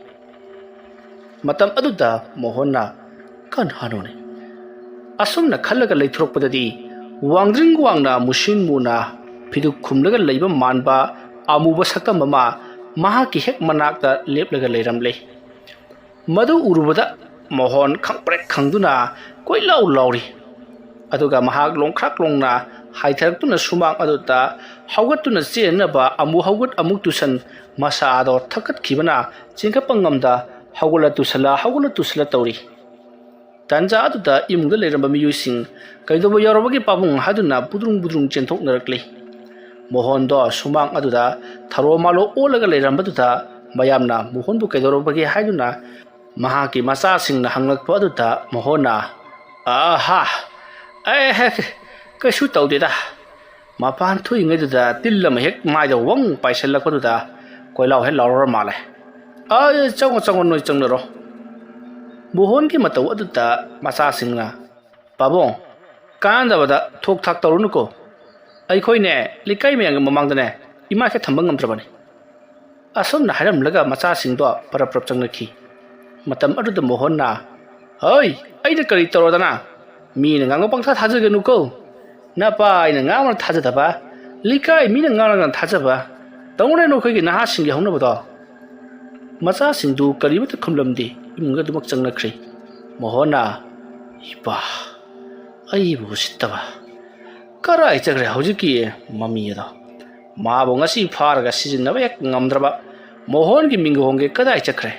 ꯃꯇꯝ ꯑꯗꯨꯗ ꯃꯣꯍꯟꯅ, "ꯀꯅꯥꯅꯣꯅꯦ?" ꯑꯁꯨꯝꯅ ꯈꯜꯂꯒ ꯂꯩꯊꯣꯔꯛꯄꯗꯗꯤ, ꯋꯥꯡꯗ꯭ꯔꯤꯡ ꯋꯥꯡꯅ ꯃꯨꯁꯤꯟ ꯃꯨꯅ ꯐꯤꯗꯨ ꯈꯨꯝꯂꯒ ꯂꯩꯕ ꯃꯥꯟꯕ ꯑꯃꯨꯕ ꯁꯛꯇꯝ ꯑꯃ ꯃꯍꯥꯛꯀꯤ ꯍꯦꯛ ꯃꯅꯥꯛꯇ ꯂꯦꯞꯂꯒ ꯂꯩꯔꯝꯂꯦ꯫ ꯃꯗꯨ ꯎꯔꯨꯕꯗ ꯃꯣꯍꯟ ꯈꯪꯄ꯭ꯔꯦꯛ ꯈꯪꯗꯨꯅ ꯀꯣꯏꯂꯥꯎ ꯂꯥꯎꯔꯤ꯫ ꯑꯗꯨꯒ ꯃꯍꯥꯛ ꯂꯣꯡꯈ꯭ꯔꯥꯛ ꯂꯣꯡꯅ ꯍꯥꯏꯊꯔꯛꯇꯨꯅ ꯁꯨꯃꯥꯡ ꯑꯗꯨꯗ ꯍꯧꯒꯠꯇꯨꯅ ꯆꯦꯟꯅꯕ ꯑꯃꯨꯛ ꯍꯧꯒꯠ ꯑꯃꯨꯛ ꯇꯨꯁꯟ ꯃꯁꯥꯗꯣ ꯊꯛꯀꯠꯈꯤꯕꯅ ꯆꯦꯟꯈꯠꯄ ꯉꯝꯗ ꯍꯧꯒꯠꯂ ꯇꯨꯁꯜꯂ, ꯍꯧꯒꯠꯂ ꯇꯨꯁꯜꯂ ꯇꯧꯔꯤ꯫ ꯇꯥꯟꯖꯥ ꯑꯗꯨꯗ ꯏꯃꯨꯡꯗ ꯂꯩꯔꯝꯕ ꯃꯤꯑꯣꯏꯁꯤꯡ "ꯀꯩꯗꯧꯕ ꯌꯥꯎꯔꯕꯒꯦ ꯄꯥꯕꯨꯡ?" ꯍꯥꯏꯗꯨꯅ ꯕꯨꯗ꯭ꯔꯨꯡ ꯕꯨꯗ꯭ꯔꯨꯡ ꯆꯦꯟꯊꯣꯛꯅꯔꯛꯂꯤ꯫ ꯃꯣꯍꯟꯗꯣ ꯁꯨꯃꯥꯡ ꯑꯗꯨꯗ ꯊꯔꯣ ꯃꯥꯂꯣ ꯑꯣꯜꯂꯒ ꯂꯩꯔꯝꯕꯗꯨꯗ ꯃꯌꯥꯝꯅ ꯃꯣꯍꯟꯕꯨ ꯀꯩꯗꯧꯔꯕꯒꯦ ꯍꯥꯏꯗꯨꯅ ꯃꯍꯥꯛꯀꯤ ꯃꯆꯥꯁꯤꯡꯅ ꯍꯪꯂꯛꯄ ꯑꯗꯨꯗ ꯃꯣꯍꯟꯅ, "ꯑꯍꯥ, ꯑꯦ ꯍꯦ, ꯀꯩꯁꯨ ꯇꯧꯗꯦꯗ꯫ ꯃꯄꯥꯟ ꯊꯣꯛꯏꯉꯩꯗꯨꯗ ꯇꯤꯜ ꯑꯃ ꯍꯦꯛ ꯃꯥꯏꯗ ꯋꯪ ꯄꯥꯏꯁꯤꯜꯂꯛꯄꯗꯨꯗ ꯀꯣꯏꯂꯥꯎ ꯍꯦꯛ ꯂꯥꯎꯔꯨꯔ ꯃꯥꯜꯂꯦ꯫ ꯑ, ꯆꯪꯉꯣ, ꯆꯪꯉꯣ, ꯅꯣꯏ ꯆꯪꯅꯔꯣ꯫" ꯃꯣꯍꯟꯒꯤ ꯃꯇꯧ ꯑꯗꯨꯗ ꯃꯆꯥꯁꯤꯡꯅ, "ꯄꯥꯕꯨꯡ, ꯀꯥꯟꯅꯗꯕꯗ ꯊꯣꯛ ꯊꯥꯛ ꯇꯧꯔꯨꯅꯨꯀꯣ꯫ ꯑꯩꯈꯣꯏꯅꯦ, ꯂꯩꯀꯥꯏ ꯃꯌꯥꯝꯒꯤ ꯃꯃꯥꯡꯗꯅꯦ, ꯏꯃꯥ ꯏꯈꯦ ꯊꯝꯕ ꯉꯝꯗ꯭ꯔꯕꯅꯤ꯫" ꯑꯁꯨꯝꯅ ꯍꯥꯏꯔꯝꯂꯒ ꯃꯆꯥꯁꯤꯡꯗꯣ ꯄꯔꯞ ꯄꯔꯞ ꯆꯪꯅꯈꯤ꯫ ꯃꯇꯝ ꯑꯗꯨꯗ ꯃꯣꯍꯟꯅ, "ꯍꯣꯏ, ꯑꯩꯅ ꯀꯔꯤ ꯇꯧꯔꯗꯅ? ꯃꯤꯅ ꯉꯥꯡꯕ ꯄꯪꯊꯥ ꯊꯥꯖꯒꯅꯨꯀꯣ꯫ ꯅꯄꯥ ꯑꯩꯅ ꯉꯥꯡꯕꯅ ꯊꯥꯖꯗꯕ, ꯂꯩꯀꯥꯏ ꯃꯤꯅ ꯉꯥꯡꯂꯒꯅ ꯊꯥꯖꯕ꯫ ꯇꯧꯅꯦ ꯅꯈꯣꯏꯒꯤ ꯅꯍꯥꯁꯤꯡꯒꯤ ꯍꯧꯅꯕꯗꯣ꯫" ꯃꯆꯥꯁꯤꯡꯗꯨ ꯀꯔꯤꯃꯠꯇ ꯈꯨꯝꯂꯝꯗꯦ, ꯏꯃꯨꯡꯗ ꯑꯗꯨꯃꯛ ꯆꯪꯅꯈ꯭ꯔꯦ꯫ ꯃꯣꯍꯟꯅ, "ꯏꯄꯥ, ꯑꯩꯕꯨ ꯎꯁꯤꯠꯇꯕ꯫ ꯀꯔꯥꯏ ꯆꯠꯈ꯭ꯔꯦ ꯍꯧꯖꯤꯛꯀꯤ ꯃꯃꯤ ꯑꯗꯣ? ꯃꯥꯕꯨ ꯉꯁꯤ ꯐꯥꯔꯒ ꯁꯤꯖꯤꯟꯅꯕ ꯍꯦꯛ ꯉꯝꯗ꯭ꯔꯕ ꯃꯣꯍꯟꯒꯤ ꯃꯤꯡꯒ ꯍꯣꯡꯒꯦ ꯀꯗꯥꯏ ꯆꯠꯈ꯭ꯔꯦ?"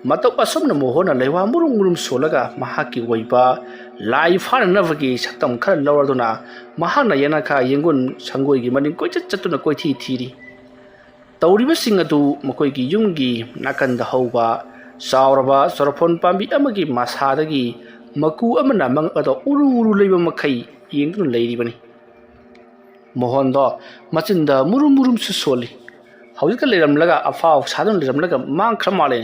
ꯃꯇꯧ ꯑꯁꯨꯝꯅ ꯃꯣꯍꯟꯅ ꯂꯩꯋꯥ ꯃꯨꯔꯨꯝ ꯃꯨꯔꯨꯝ ꯁꯣꯜꯂꯒ ꯃꯍꯥꯛꯀꯤ ꯑꯣꯏꯕ ꯂꯥꯏ ꯐꯥꯅꯅꯕꯒꯤ ꯁꯛꯇꯝ ꯈꯔ ꯂꯧꯔꯗꯨꯅ ꯃꯍꯥꯛꯅ ꯌꯦꯅꯈꯥ ꯌꯦꯡꯒꯣꯟ ꯁꯪꯒꯣꯏꯒꯤ ꯃꯅꯤꯡ ꯀꯣꯏꯆꯠ ꯆꯠꯇꯨꯅ ꯀꯣꯏꯊꯤ ꯊꯤꯔꯤ꯫ ꯇꯧꯔꯤꯕꯁꯤꯡ ꯑꯗꯨ ꯃꯈꯣꯏꯒꯤ ꯌꯨꯝꯒꯤ ꯅꯥꯀꯟꯗ ꯍꯧꯕ ꯆꯥꯎꯔꯕ ꯆꯣꯔꯐꯣꯟ ꯄꯥꯝꯕꯤ ꯑꯃꯒꯤ ꯃꯁꯥꯗꯒꯤ ꯃꯀꯨ ꯑꯃꯅ ꯃꯉꯛ ꯑꯗꯨ ꯎꯔꯨ ꯎꯔꯨ ꯂꯩꯕ ꯃꯈꯩ ꯌꯦꯡꯗꯨꯅ ꯂꯩꯔꯤꯕꯅꯤ꯫ ꯃꯣꯍꯟꯗꯣ ꯃꯆꯤꯟꯗ ꯃꯨꯔꯨꯝ ꯃꯨꯔꯨꯝꯁꯨ ꯁꯣꯜꯂꯤ꯫ ꯍꯧꯖꯤꯛꯇ ꯂꯩꯔꯝꯂꯒ ꯑꯐꯥꯎ ꯁꯥꯗꯨꯅ ꯂꯩꯔꯝꯂꯒ ꯃꯥꯡꯈ꯭ꯔ ꯃꯥꯜꯂꯦ꯫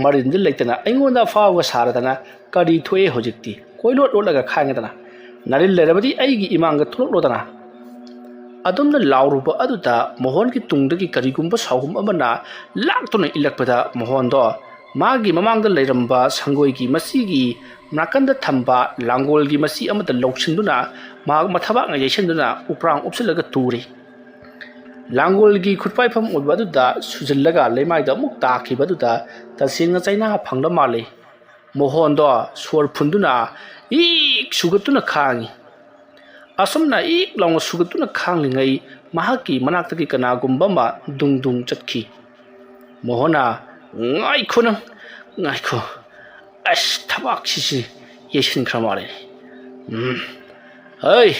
ꯃꯔꯤꯟꯗꯤ ꯂꯩꯇꯅ ꯑꯩꯉꯣꯟꯗ ꯑꯐꯥꯎꯕ ꯁꯥꯔꯗꯅ ꯀꯔꯤ ꯊꯣꯛꯑꯦ ꯍꯧꯖꯤꯛꯇꯤ? ꯀꯣꯏꯂꯣꯠ ꯂꯣꯠꯂꯒ ꯈꯥꯡꯉꯗꯅ꯫ ꯅꯔꯤꯜ ꯂꯩꯔꯕꯗꯤ ꯑꯩꯒꯤ ꯏꯃꯥꯡꯗ ꯊꯣꯛꯂꯛꯂꯣꯗꯅ꯫ ꯑꯗꯨꯝꯅ ꯂꯥꯎꯔꯨꯕ ꯑꯗꯨꯗ ꯃꯣꯍꯟꯒꯤ ꯇꯨꯡꯗꯒꯤ ꯀꯔꯤꯒꯨꯝꯕ ꯁꯥꯎꯍꯨꯝ ꯑꯃꯅ ꯂꯥꯛꯇꯨꯅ ꯏꯜꯂꯛꯄꯗ ꯃꯣꯍꯟꯗꯣ ꯃꯥꯒꯤ ꯃꯃꯥꯡꯗ ꯂꯩꯔꯝꯕ ꯁꯪꯒꯣꯏꯒꯤ ꯃꯆꯤꯒꯤ ꯅꯥꯀꯟꯗ ꯊꯝꯕ ꯂꯥꯡꯒꯣꯜꯒꯤ ꯃꯆꯤ ꯑꯃꯗ ꯂꯧꯁꯤꯟꯗꯨꯅ ꯃꯍꯥꯛ ꯃꯊꯕꯥꯛꯅ ꯌꯩꯁꯤꯟꯗꯨꯅ ꯎꯄ꯭ꯔꯥꯡ ꯎꯞꯁꯤꯜꯂꯒ ꯇꯨꯔꯤ꯫ ꯂꯥꯡꯒꯣꯜꯒꯤ ꯈꯨꯠꯄꯥꯏꯐꯝ ꯑꯣꯏꯕ ꯑꯗꯨꯗ ꯁꯨꯖꯤꯜꯂꯒ ꯂꯩꯃꯥꯏꯗ ꯑꯃꯨꯛ ꯇꯥꯈꯤꯕ ꯑꯗꯨꯗ ꯇꯁꯦꯡꯅ ꯆꯩꯅꯥ ꯐꯪꯂ ꯃꯥꯜꯂꯤ꯫ ꯃꯣꯍꯣꯟꯗꯣ ꯁꯣꯔ ꯐꯨꯟꯗꯨꯅ ꯏꯛ ꯁꯨꯒꯠꯇꯨꯅ ꯈꯥꯡꯉꯤ꯫ ꯑꯁꯨꯝꯅ ꯏꯛ ꯂꯥꯎꯅ ꯁꯨꯒꯠꯇꯨꯅ ꯈꯥꯡꯂꯤꯉꯩ ꯃꯍꯥꯛꯀꯤ ꯃꯅꯥꯛꯇꯒꯤ ꯀꯅꯥꯒꯨꯝꯕ ꯑꯃ ꯗꯨꯡ ꯗꯨꯡ ꯆꯠꯈꯤ꯫ ꯃꯣꯍꯣꯟꯅ, "ꯉꯥꯏꯈꯣ ꯅꯪ, ꯉꯥꯏꯈꯣ꯫ ꯑꯁ, ꯊꯕꯥꯛꯁꯤꯁꯨ ꯌꯩꯁꯤꯟꯈ꯭ꯔ ꯃꯥꯜꯂꯦ꯫ ꯎꯝ, ꯍꯩ,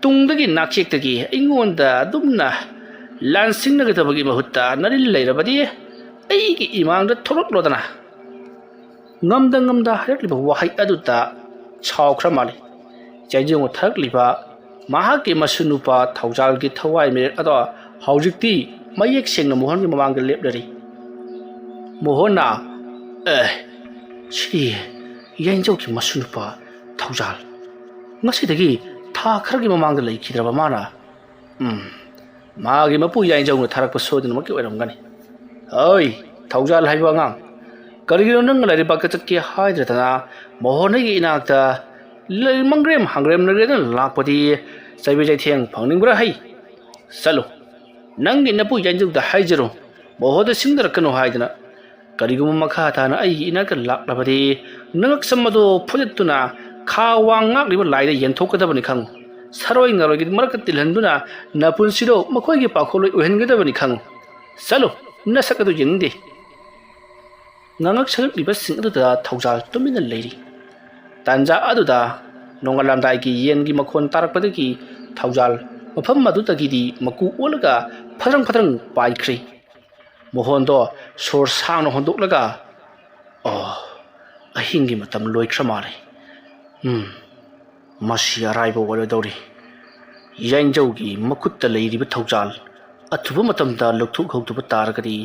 ꯇꯨꯡꯗꯒꯤ ꯅꯥꯛꯆꯦꯛꯇꯒꯤ ꯑꯩꯉꯣꯟꯗ ꯑꯗꯨꯝꯅ ꯂꯥꯟꯁꯤꯡꯅꯒꯗꯕꯒꯤ ꯃꯍꯨꯠꯇ ꯅꯔꯤꯜ ꯂꯩꯔꯕꯗꯤ ꯑꯩꯒꯤ ꯏꯃꯥꯡꯗ ꯊꯣꯛꯂꯛꯂꯣꯗꯅ"꯫ ꯉꯝꯗ ꯉꯝꯗ ꯍꯥꯏꯔꯛꯂꯤꯕ ꯋꯥꯍꯩ ꯑꯗꯨꯗ ꯁꯥꯎꯈ꯭ꯔ ꯃꯥꯜꯂꯤ꯫ ꯆꯩꯖꯣꯡꯅ ꯊꯥꯔꯛꯂꯤꯕ ꯃꯍꯥꯛꯀꯤ ꯃꯁꯨ ꯅꯨꯄꯥ ꯊꯧꯖꯥꯜꯒꯤ ꯊꯋꯥꯏ ꯃꯤꯔꯦꯠ ꯑꯗꯣ ꯍꯧꯖꯤꯛꯇꯤ ꯃꯌꯦꯛ ꯁꯦꯡꯅ ꯃꯣꯍꯟꯒꯤ ꯃꯃꯥꯡꯗ ꯂꯦꯞꯂꯔꯤ꯫ ꯃꯣꯍꯟꯅ, "ꯑꯦ, ꯁꯤꯗꯤ ꯌꯥꯏꯟꯖꯧꯒꯤ ꯃꯁꯨ ꯅꯨꯄꯥ ꯊꯧꯖꯥꯜ꯫ ꯉꯁꯤꯗꯒꯤ ꯊꯥ ꯈꯔꯒꯤ ꯃꯃꯥꯡꯗ ꯂꯩꯈꯤꯗ꯭ꯔꯕ ꯃꯥꯅ? ꯎꯝ, ꯃꯥꯒꯤ ꯃꯄꯨ ꯌꯥꯏꯟꯖꯧꯅ ꯊꯥꯔꯛꯄ ꯁꯣꯏꯗꯅꯃꯛꯀꯤ ꯑꯣꯏꯔꯝꯒꯅꯤ꯫ ꯑꯣꯏ, ꯊꯧꯖꯥꯜ ꯍꯥꯏꯕ ꯑꯉꯥꯡ, ꯀꯔꯤꯒꯤꯅꯣ ꯅꯪ ꯂꯥꯏꯔꯤꯛ ꯄꯥꯛꯀ ꯆꯠꯀꯦ ꯍꯥꯏꯗ꯭ꯔꯗꯅ ꯃꯣꯍꯣꯟ ꯑꯩꯒꯤ ꯏꯅꯥꯛꯇ ꯂꯩ-, ꯃꯪꯒ꯭ꯔꯦꯝ ꯍꯪꯒ꯭ꯔꯦꯝꯅꯒꯦꯗꯅ ꯂꯥꯛꯄꯗꯤ ꯆꯩꯕꯤ ꯆꯩꯊꯦꯡ ꯐꯪꯅꯤꯡꯕ꯭ꯔꯥ ꯍꯩ? ꯆꯠꯂꯨ, ꯅꯪꯒꯤ ꯅꯄꯨ ꯌꯥꯏꯟꯖꯧꯗ ꯍꯥꯏꯖꯔꯨ, ꯃꯣꯍꯣꯟꯗ ꯁꯤꯡꯅꯔꯛꯀꯅꯨ ꯍꯥꯏꯗꯅ꯫ ꯀꯔꯤꯒꯨꯝꯕ ꯃꯈꯥ ꯇꯥꯅ ꯑꯩꯒꯤ ꯏꯅꯥꯛꯇ ꯂꯥꯛꯂꯕꯗꯤ ꯅꯉꯛꯁꯝ ꯑꯗꯨ ꯐꯨꯗꯠꯇꯨꯅ ꯈꯥ ꯋꯥꯡ ꯉꯥꯛꯂꯤꯕ ꯂꯥꯏꯗ ꯌꯦꯟꯊꯣꯛꯀꯗꯕꯅꯤ ꯈꯪꯉꯨ꯫ ꯁꯔꯣꯏ ꯉꯥꯔꯣꯏꯒꯤ ꯃꯔꯛꯇ ꯇꯤꯜꯍꯟꯗꯨꯅ ꯅꯄꯨꯟꯁꯤꯗꯣ ꯃꯈꯣꯏꯒꯤ ꯄꯥꯈꯣꯜꯂꯣꯏ ꯑꯣꯏꯍꯟꯒꯗꯕꯅꯤ ꯈꯪꯉꯨ꯫ ꯆꯠꯂꯨ, ꯅꯁꯛ ꯑꯗꯨ ꯌꯦꯡꯅꯤꯡꯗꯦ꯫ ꯉꯥꯡꯉꯛ ꯁꯛꯂꯛꯂꯤꯕꯁꯤꯡ ꯑꯗꯨꯗ ꯊꯧꯖꯥꯜ ꯇꯨꯃꯤꯟꯅ ꯂꯩꯔꯤ꯫ ꯇꯥꯟꯖꯥ ꯑꯗꯨꯗ ꯅꯣꯡꯉꯥꯜꯂꯝꯗꯥꯏꯒꯤ ꯌꯦꯟꯒꯤ ꯃꯈꯣꯟ ꯇꯥꯔꯛꯄꯗꯒꯤ ꯊꯧꯖꯥꯜ ꯃꯐꯝ ꯑꯗꯨꯗꯒꯤꯗꯤ ꯃꯀꯨ ꯑꯣꯜꯂꯒ ꯐꯗ꯭ꯔꯪ ꯐꯗ꯭ꯔꯪ ꯄꯥꯏꯈ꯭ꯔꯤ꯫ ꯃꯣꯍꯣꯟꯗꯣ ꯁꯣꯔ ꯁꯥꯡꯅ ꯍꯣꯟꯗꯣꯛꯂꯒ, "ꯑꯣ, ꯑꯍꯤꯡꯒꯤ ꯃꯇꯝ ꯂꯣꯏꯈ꯭ꯔ ꯃꯥꯜꯂꯦ꯫ ꯎꯝ, ꯃꯁꯤ ꯑꯔꯥꯏꯕ ꯑꯣꯏꯔꯗꯧꯔꯤ꯫ ꯌꯥꯏꯟꯖꯧꯒꯤ ꯃꯈꯨꯠꯇ ꯂꯩꯔꯤꯕ ꯊꯧꯖꯥꯜ ꯑꯊꯨꯕ ꯃꯇꯝꯗ ꯂꯧꯊꯣꯛꯍꯧꯗꯕ ꯇꯥꯔꯒꯗꯤ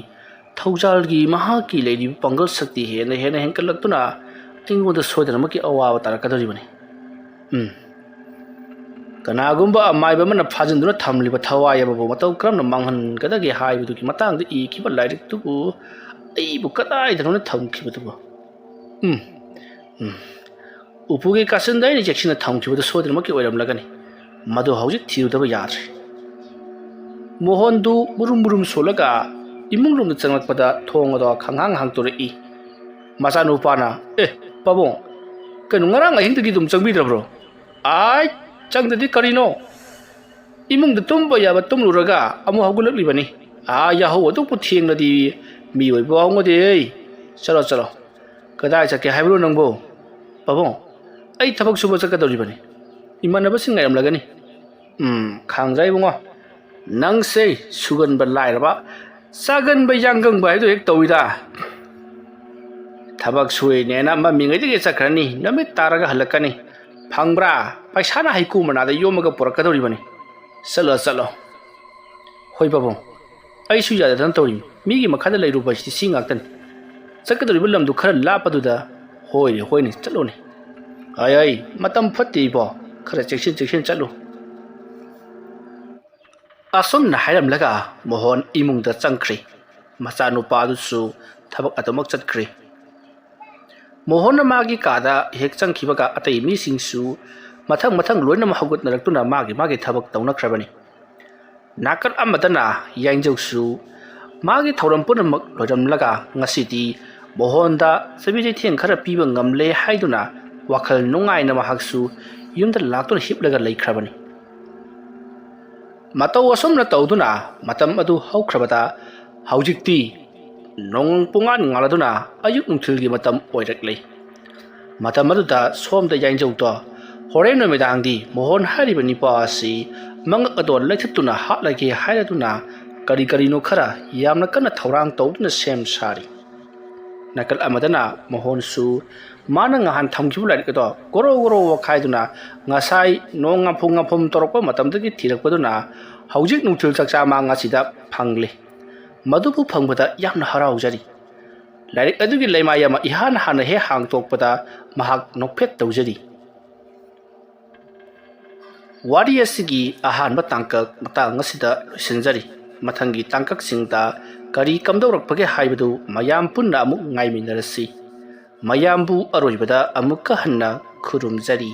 ꯊꯧꯖꯥꯜꯒꯤ ꯃꯍꯥꯛꯀꯤ ꯂꯩꯔꯤꯕ ꯄꯥꯡꯒꯜ ꯁꯛꯇꯤ ꯍꯦꯟꯅ ꯍꯦꯟꯅ ꯍꯦꯟꯒꯠꯂꯛꯇꯨꯅ ꯑꯩꯉꯣꯟꯗ ꯁꯣꯏꯗꯅꯃꯛꯀꯤ ꯑꯋꯥꯕ ꯇꯥꯔꯛꯀꯗꯧꯔꯤꯕꯅꯤ꯫ ꯎꯝ, ꯀꯅꯥꯒꯨꯝꯕ ꯑꯃꯥꯏꯕ ꯑꯃꯅ ꯐꯥꯖꯤꯟꯗꯨꯅ ꯊꯝꯂꯤꯕ ꯊꯋꯥꯏ ꯑꯃꯕꯨ ꯃꯇꯧ ꯀꯔꯝꯅ ꯃꯥꯡꯍꯟꯒꯗꯒꯦ ꯍꯥꯏꯕꯗꯨꯒꯤ ꯃꯇꯥꯡꯗ ꯏꯈꯤꯕ ꯂꯥꯏꯔꯤꯛꯇꯨꯕꯨ ꯑꯩꯕꯨ ꯀꯗꯥꯏꯗꯅꯣꯅ ꯊꯝꯈꯤꯕꯗꯨꯕꯨ? ꯎꯝ, ꯎꯝ꯫ ꯎꯄꯨꯒꯤ ꯀꯥꯆꯤꯟꯗ ꯑꯩꯅ ꯆꯦꯛꯁꯤꯟꯅ ꯊꯝꯈꯤꯕꯗꯨ ꯁꯣꯏꯗꯅꯃꯛꯀꯤ ꯑꯣꯏꯔꯝꯂꯒꯅꯤ꯫ ꯃꯗꯨ ꯍꯧꯖꯤꯛ ꯊꯤꯔꯨꯗꯕ ꯌꯥꯗ꯭ꯔꯦ꯫ ꯃꯣꯍꯟꯗꯨ ꯃꯨꯔꯨꯝ ꯃꯨꯔꯨꯝ ꯁꯣꯜꯂꯒ ꯏꯃꯨꯡ ꯂꯣꯝꯗ ꯆꯪꯂꯛꯄꯗ ꯊꯣꯡ ꯑꯗꯣ ꯈꯪꯍꯥꯡ ꯍꯥꯡꯗꯣꯔꯛꯏ꯫ ꯃꯆꯥꯅꯨꯄꯥꯅ, "ꯑꯦ, ꯄꯥꯕꯨꯡ, ꯀꯩꯅꯣ ꯉꯔꯥꯡ ꯑꯍꯤꯡꯗꯒꯤ ꯑꯗꯨꯝ ꯆꯪꯕꯤꯗ꯭ꯔꯕ꯭ꯔꯣ?" "ꯑꯥꯏ, ꯆꯪꯗꯗꯤ ꯀꯔꯤꯅꯣ? ꯏꯃꯨꯡꯗ ꯇꯨꯝꯕ ꯌꯥꯕ ꯇꯨꯝꯂꯨꯔꯒ ꯑꯃꯨꯛ ꯍꯧꯒꯠꯂꯛꯂꯤꯕꯅꯤ꯫ ꯑꯥ, ꯌꯥꯍꯧ ꯑꯗꯨꯕꯨ ꯊꯦꯡꯂꯗꯤ ꯃꯤꯑꯣꯏꯕ ꯍꯧꯅꯗꯦ꯫ ꯆꯠꯂꯣ, ꯆꯠꯂꯣ꯫ ꯀꯗꯥꯏ ꯆꯠꯀꯦ ꯍꯥꯏꯕꯅꯣ ꯅꯪꯕꯨ?" "ꯄꯥꯕꯨꯡ, ꯑꯩ ꯊꯕꯛ ꯁꯨꯕ ꯆꯠꯀꯗꯧꯔꯤꯕꯅꯤ꯫ ꯏꯃꯥꯟꯅꯕꯁꯤꯡ ꯉꯥꯏꯔꯝꯂꯒꯅꯤ꯫" "ꯎꯝ, ꯈꯥꯡꯖꯥꯏ ꯏꯕꯨꯡꯉꯣ꯫ ꯅꯪꯁꯦ ꯁꯨꯒꯟꯕ ꯂꯥꯏꯔꯕ, ꯆꯥꯒꯟꯕ ꯌꯥꯡꯒꯪꯕ ꯍꯥꯏꯗꯣ ꯍꯦꯛ ꯇꯧꯏꯗ꯫ ꯊꯕꯛ ꯁꯨꯏꯅꯦꯅ ꯃꯝꯃꯤꯉꯩꯗꯒꯤ ꯆꯠꯈ꯭ꯔꯅꯤ, ꯅꯨꯃꯤꯠ ꯇꯥꯔꯒ ꯍꯜꯂꯛꯀꯅꯤ꯫ ꯐꯪꯕ꯭ꯔꯥ? ꯄꯩꯁꯥꯅ ꯍꯩꯀꯨ ꯃꯅꯥꯗ ꯌꯣꯝꯃꯒ ꯄꯨꯔꯛꯀꯗꯧꯔꯤꯕꯅꯤ꯫ ꯆꯠꯂꯣ, ꯆꯠꯂꯣ꯫" "ꯍꯣꯏ ꯄꯥꯕꯨꯡ, ꯑꯩꯁꯨ ꯌꯥꯗꯗꯅ ꯇꯧꯔꯤꯅꯤ꯫ ꯃꯤꯒꯤ ꯃꯈꯥꯗ ꯂꯩꯔꯨꯕ ꯍꯥꯏꯁꯤꯗꯤ ꯁꯤ ꯉꯥꯛꯇꯅꯤ꯫ ꯆꯠꯀꯗꯧꯔꯤꯕ ꯂꯝꯗꯨ ꯈꯔ ꯂꯥꯞꯄꯗꯨꯗ꯫" "ꯍꯣꯏꯅꯦ, ꯍꯣꯏꯅꯦ, ꯆꯠꯂꯨꯅꯦ꯫" "ꯑꯩ, ꯑꯩ, ꯃꯇꯝ ꯐꯠꯇꯦ ꯏꯕꯣ, ꯈꯔ ꯆꯦꯛꯁꯤꯟ ꯆꯦꯛꯁꯤꯟ ꯆꯠꯂꯨ꯫" ꯑꯁꯨꯝꯅ ꯍꯥꯏꯔꯝꯂꯒ ꯃꯣꯍꯟ ꯏꯃꯨꯡꯗ ꯆꯪꯈ꯭ꯔꯦ꯫ ꯃꯆꯥꯅꯨꯄꯥ ꯑꯗꯨꯁꯨ ꯊꯕꯛ ꯑꯗꯨꯃꯛ ꯆꯠꯈ꯭ꯔꯦ꯫ ꯃꯣꯍꯟꯅ ꯃꯥꯒꯤ ꯀꯥꯗ ꯍꯦꯛ ꯆꯪꯈꯤꯕꯒ ꯑꯇꯩ ꯃꯤꯁꯤꯡꯁꯨ ꯃꯊꯪ ꯃꯊꯪ ꯂꯣꯏꯅꯃꯛ ꯍꯧꯒꯠꯅꯔꯛꯇꯨꯅ ꯃꯥꯒꯤ ꯃꯥꯒꯤ ꯊꯕꯛ ꯇꯧꯅꯈ꯭ꯔꯕꯅꯤ꯫ ꯅꯥꯀꯜ ꯑꯃꯗꯅ ꯌꯥꯏꯟꯖꯧꯁꯨ ꯃꯥꯒꯤ ꯊꯧꯔꯝ ꯄꯨꯝꯅꯃꯛ ꯂꯣꯏꯔꯝꯂꯒ ꯉꯁꯤꯗꯤ ꯃꯣꯍꯟꯗ ꯆꯥꯕꯤ ꯆꯩꯊꯦꯡ ꯈꯔ ꯄꯤꯕ ꯉꯝꯂꯦ ꯍꯥꯏꯗꯨꯅ ꯋꯥꯈꯜ ꯅꯨꯡꯉꯥꯏꯅ ꯃꯍꯥꯛꯁꯨ ꯌꯨꯝꯗ ꯂꯥꯛꯇꯨꯅ ꯍꯤꯞꯂꯒ ꯂꯩꯈ꯭ꯔꯕꯅꯤ꯫ ꯃꯇꯧ ꯑꯁꯨꯝꯅ ꯇꯧꯗꯨꯅ ꯃꯇꯝ ꯑꯗꯨ ꯍꯧꯈ꯭ꯔꯕꯗ ꯍꯧꯖꯤꯛꯇꯤ ꯅꯣꯡ ꯄꯨꯡꯉꯥꯟ ꯉꯥꯜꯂꯗꯨꯅ ꯑꯌꯨꯛ ꯅꯨꯡꯊꯤꯜꯒꯤ ꯃꯇꯝ ꯑꯣꯏꯔꯛꯂꯦ꯫ ꯃꯇꯝ ꯑꯗꯨꯗ ꯁꯣꯝꯗ ꯌꯥꯏꯟꯖꯧꯗꯣ ꯍꯣꯔꯦꯟ ꯅꯨꯃꯤꯗꯥꯡꯗꯤ ꯃꯣꯍꯟ ꯍꯥꯏꯔꯤꯕ ꯅꯤꯄꯥ ꯑꯁꯤ ꯃꯉꯛ ꯑꯗꯣ ꯂꯩꯊꯠꯇꯨꯅ ꯍꯥꯠꯂꯒꯦ ꯍꯥꯏꯔꯗꯨꯅ ꯀꯔꯤ ꯀꯔꯤꯅꯣ ꯈꯔ ꯌꯥꯝꯅ ꯀꯟꯅ ꯊꯧꯔꯥꯡ ꯇꯧꯗꯨꯅ ꯁꯦꯝ ꯁꯥꯔꯤ꯫ ꯅꯥꯀꯜ ꯑꯃꯗꯅ ꯃꯣꯍꯟꯁꯨ ꯃꯥꯅ ꯉꯍꯥꯟ ꯊꯝꯈꯤꯕ ꯂꯥꯏꯔꯤꯛ ꯑꯗꯣ ꯒꯣꯔꯣ ꯒꯣꯔꯣ ꯋꯥꯈꯥꯏꯗꯨꯅ ꯉꯁꯥꯏ ꯅꯣꯡ ꯉꯥꯝꯐꯨ ꯉꯥꯝꯐꯨꯝ ꯇꯧꯔꯛꯄ ꯃꯇꯝꯗꯒꯤ ꯊꯤꯔꯛꯄꯗꯨꯅ ꯍꯧꯖꯤꯛ ꯅꯨꯡꯊꯤꯜ ꯆꯥꯛꯆꯥ ꯃꯥꯡ ꯑꯁꯤꯗ ꯐꯪꯂꯦ꯫ ꯃꯗꯨꯕꯨ ꯐꯪꯕꯗ ꯌꯥꯝꯅ ꯍꯔꯥꯎꯖꯔꯤ꯫ ꯂꯥꯏꯔꯤꯛ ꯑꯗꯨꯒꯤ ꯂꯩꯃꯥꯏ ꯑꯃ ꯏꯍꯥꯟ ꯍꯥꯟꯅ ꯍꯦꯛ ꯍꯥꯡꯗꯣꯛꯄꯗ ꯃꯍꯥꯛ ꯅꯣꯛꯐꯦꯠ ꯇꯧꯖꯔꯤ꯫ ꯋꯥꯔꯤ ꯑꯁꯤꯒꯤ ꯑꯍꯥꯟꯕ ꯇꯥꯡꯀꯛ ꯃꯇꯥꯡ ꯑꯁꯤꯗ ꯂꯣꯏꯁꯤꯟꯖꯔꯤ꯫ ꯃꯊꯪꯒꯤ ꯇꯥꯡꯀꯛꯁꯤꯡꯗ ꯀꯔꯤ ꯀꯝꯗꯧꯔꯛꯄꯒꯦ ꯍꯥꯏꯕꯗꯨ ꯃꯌꯥꯝ ꯄꯨꯟꯅ ꯑꯃꯨꯛ ꯉꯥꯏꯃꯤꯟꯅꯔꯁꯤ꯫ ꯃꯌꯥꯝꯕꯨ ꯑꯔꯣꯏꯕꯗ ꯑꯃꯨꯛꯀ ꯍꯟꯅ ꯈꯨꯔꯨꯝꯖꯔꯤ꯫